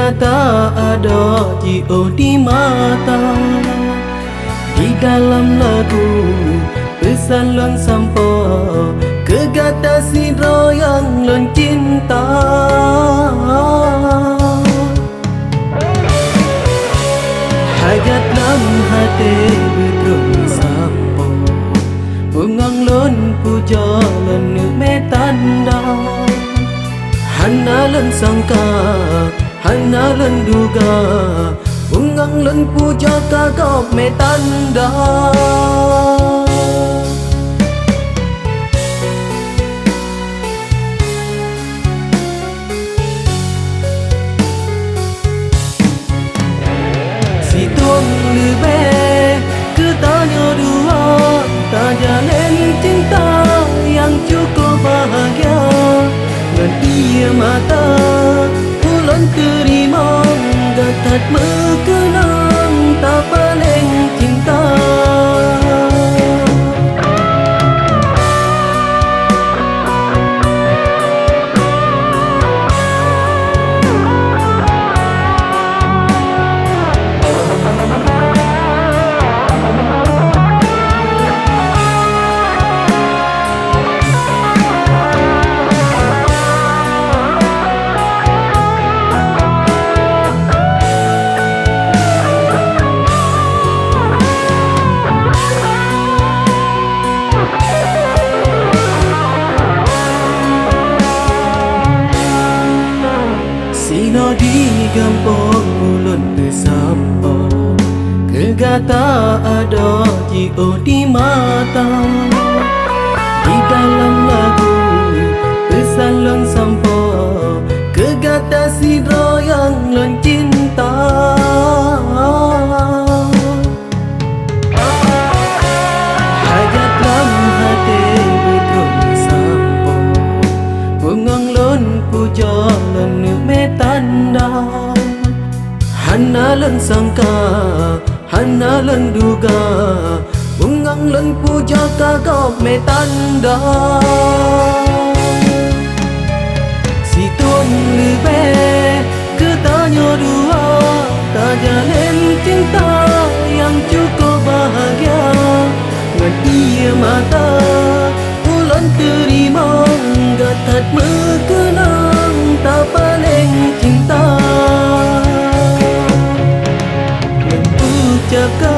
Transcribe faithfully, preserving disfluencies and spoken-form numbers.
Gata adoe jiôh di mata. Di dalam lagu peusan lôn sampoe keu gata sidroe nyang lôn cinta. Hajat lam até beutrok meusampoe, bungöng lôn pujoe lôn neuk mé tanda. Hana lôn sangka, hana lôn duga, bungöng lôn pujoe ka gob mé tanda. Sithôn leubeh keu tanyoe dua, tajalin cinta nyang cukup bahagia. Ngon ié mata ulôn teurimong, gata that meukeunong tapaleng cinta. Sinoe di gampông ulôn teusampoe, keu gata adoe jiôh di mata. Di dalam lagu peusan lôn sampoe, keu gata sidroe nyang lôn cinta. Hajat lam até beutrok meusampoe, bungöng lôn pujoe lôn neuk mé tanda. Hana lôn sangka, hana lôn duga, bungöng lôn pujoe ka gob mé tanda. Sithôn leubeh keu tanyoe dua, tajalin cinta nyang cukup bahagia. Ngon ié mata ulôn teurimong, gata that meukeunong tapaleng cinta. Lôn ucapkan